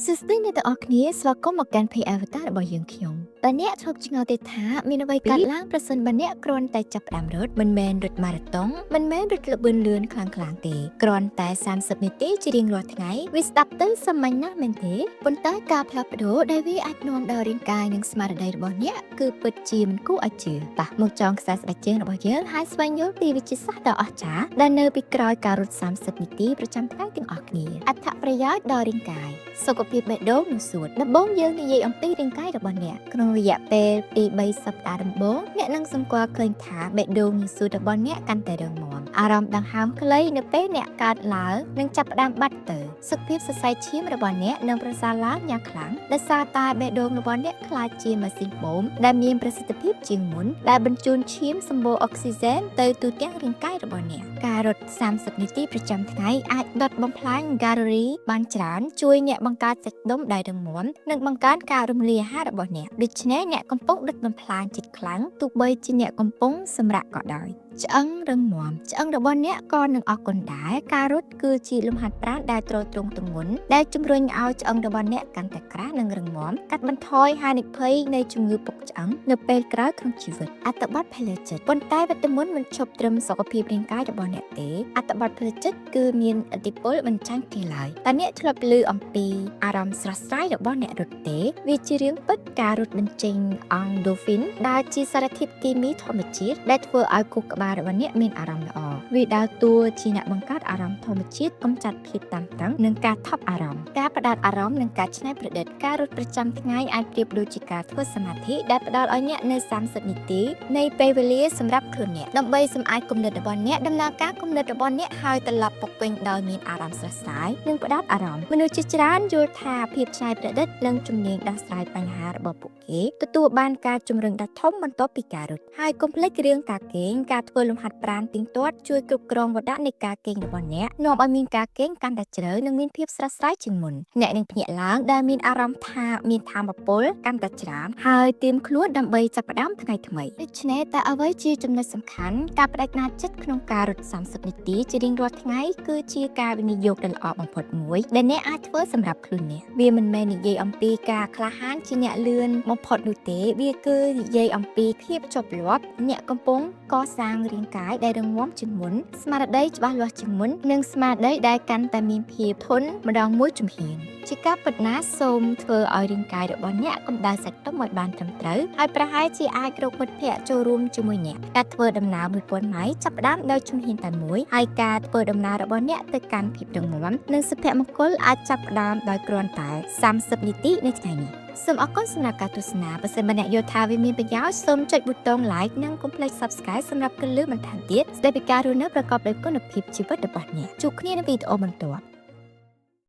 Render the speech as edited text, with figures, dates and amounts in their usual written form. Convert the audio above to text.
សួស្តីអ្នកទាំងអស់គ្នាស្វាគមន៍មកកាន់ Page Avatar របស់យើងខ្ញុំតើអ្នកធ្លាប់ឆ្ងល់ទេថាមានអ្វីកើតឡើងប្រសិនបើអ្នកគ្រាន់តែចាប់ផ្ដើមរត់មិនមែនរត់ម៉ារ៉ាតុងមិនមែនរត់ល្បឿនលឿនខ្លាំងៗទេគ្រាន់តែ30នាទីជារៀងរាល់ថ្ងៃវាស្ដាប់ទៅសាមញ្ញណាស់មែនទេប៉ុន្តែការផ្លាស់ប្ដូរដែលវាអាចនាំដល់រាងកាយនិងស្មារតីរបស់អ្នកគឺពិតជាមិនគួរឲ្យជឿតោះមកចងខ្សែស្បែកជើងរបស់យើងហើយស្វែងយល់ពីវិទ្យាសាស្ត្រដ៏អស្ចារ្យដែលនៅពីក្រោយការរត់30នាទីប្រចាំថ្ងៃទាំងអស់គ្នាអត្ថប្រយោជន៍ដល់រាងកាយ សុខភាពបេះដូងនិងសួតដំបូងយើងនិយាយអំពីរាងកាយរបស់អ្នកក្នុងរយៈពេលពី3សប្តាហ៍ដំបូងអ្នកនឹងសម្គាល់ឃើញថាបេះដូងនិងសួតរបស់អ្នកកាន់តែរឹងមាំអារម្មណ៍ដង្ហើមខ្លីនៅពេលអ្នកកើតឡើងនឹងចាប់ផ្ដើមបាត់ទៅសុខភាពសរសៃឈាមរបស់អ្នកនឹងប្រសើរឡើងយ៉ាងខ្លាំងដោយសារតែបេះដូងរបស់អ្នកក្លាយជាម៉ាស៊ីនបូមដែលមានប្រសិទ្ធភាពជាងមុនដែលបញ្ជូនឈាមសម្បូរអុកស៊ីសែនទៅទូទាំងរាងកាយរបស់អ្នកការរត់30នាទីប្រចាំថ្ងៃអាចដុតបំផ្លាញកាឡូរីបានច្រើនជួយអ្នកបង្កើតសាច់ដុំដែលរឹងមាំនិងបង្កើនការរំលាយអាហាររបស់អ្នកដូច្នេះអ្នកកំពុងដុតបំផ្លាញជាតិខ្លាំងទោះបីជាអ្នកកំពុងសម្រាកក៏ដោយឆ្អឹងរឹងមាំឆ្អឹងរបស់អ្នកក៏នឹងអរគុណដែរការរត់គឺជាលំហាត់ប្រាណដែលទ្រទ្រង់ទម្ងន់ដែលជំរុញឲ្យឆ្អឹងរបស់អ្នកកាន់តែក្រាស់និងរឹងមាំកាត់បន្ថយហានិភ័យនៃជំងឺពុកឆ្អឹងនៅពេលក្រោយក្នុងជីវិតអត្ថបទផ្លូវចិត្តប៉ុន្តែវេទមន្តមិនឈប់ត្រឹមសុខភាពរាងកាយរបស់អ្នកទេអត្ថបទផ្លូវចិត្តគឺមានឥទ្ធិពលមិនចាញ់គេឡើយតើអ្នកធ្លាប់ឮអំពីអារម្មណ៍ស្រស់ស្រាយរបស់អ្នករត់ទេវាជារឿងពិតការរត់បញ្ចេញអង់ដូហ្វីនដែលជាសារធាតុគីមីធម្មជាតិដែលធ្វើឲ្យខួរក្បាលរបស់អ្នកមានអារម្មណ៍ល្អវាដើរតួជាអ្នកបង្កើតអារម្មណ៍ធម្មជាតិកម្ចាត់ភាពតានតឹងនិងការថប់អារម្មណ៍ការផ្ដោតអារម្មណ៍និងការច្នៃប្រឌិតការរត់ប្រចាំថ្ងៃអាចប្រៀបដូចជាការធ្វើសមាធិដែលផ្ដល់ឲ្យអ្នកនៅ30នាទីនៃពេលវេលាសម្រាប់ខ្លួនអ្នកដើម្បីសម្អាតគំនិតរបស់អ្នកដំណើរការគំនិតរបស់អ្នកហើយត្រឡប់មកវិញដោយមានអារម្មណ៍ស្រស់ស្រាយនិងផ្ដោតអារម្មណ៍មនុស្សជាច្រើនយល់ថាភាពច្នៃប្រឌិតនិងជំនាញដោះស្រាយបញ្ហារបស់ពួកគេទទួលបានការជំរុញដ៏ធំបន្ទាប់ពីការរត់ហើយកុំភ្លេចរឿងការគេងការធ្វើលំហាត់ប្រាណទៀងទាត់ជួយគ្រប់គ្រងវឌ្ឍនៈនៃការគេងរបស់អ្នកនាំឲ្យមានការគេងកាន់តែជ្រៅនិងមានភាពស្រស់ស្រាយជាងមុនអ្នកនឹងភ្ញាក់ឡើងដែលមានអារម្មណ៍ថាមានថាមពលកាន់តែច្រើនហើយត្រៀមខ្លួនដើម្បីចាប់ផ្ដើមថ្ងៃថ្មីដូច្នេះតើអ្វីជាចំណុចសំខាន់ការបដិញ្ញាចិត្តក្នុងការរត់30នាទីជារៀងរាល់ថ្ងៃគឺជាការវិនិយោគដ៏ល្អបំផុតមួយដែលអ្នកអាចធ្វើសម្រាប់ខ្លួនអ្នកវាមិនមែននិយាយអំពីការក្លាហានជាអ្នកលឿនបំផុតនោះទេវាគឺនិយាយអំពីភាពជាប់លាប់អ្នកកំពុងកសាងរាងកាយដែលរឹងមាំជាងមុនស្មារតីច្បាស់លាស់ជាងមុននិងស្មារតីដែលកាន់តែមានភាពធន់ម្ដងមួយជំហានជាការពិតណាស់សូមធ្វើឲ្យរាងកាយរបស់អ្នកកម្ដៅសាច់ដុំឲ្យបានត្រឹមត្រូវហើយប្រហែលជាអាចរកមិត្តភ័ក្តិចូលរួមជាមួយអ្នកការធ្វើដំណើរ1000ម៉ៃចាប់ផ្ដើមដោយជំហានតែមួយហើយការធ្វើដំណើររបស់អ្នកទៅកាន់ភាពរឹងមាំនិងសុភមង្គលអាចចាប់ផ្ដើមដោយគ្រាន់តែ30នាទីនៅថ្ងៃនេះសូមអរគុណសម្រាប់ការទស្សនាបើសិនបើអ្នកយល់ថាវាមានប្រយោជន៍សូមចុចប៊ូតុង like និងកុំភ្លេច Subscribe សម្រាប់គន្លឹះបន្ថែមទៀតស្ដីពីការរស់នៅប្រកបដោយគុណភាពជីវិតរបស់អ្នកជួបគ្នានៅវីដេអូបន្ទាប់។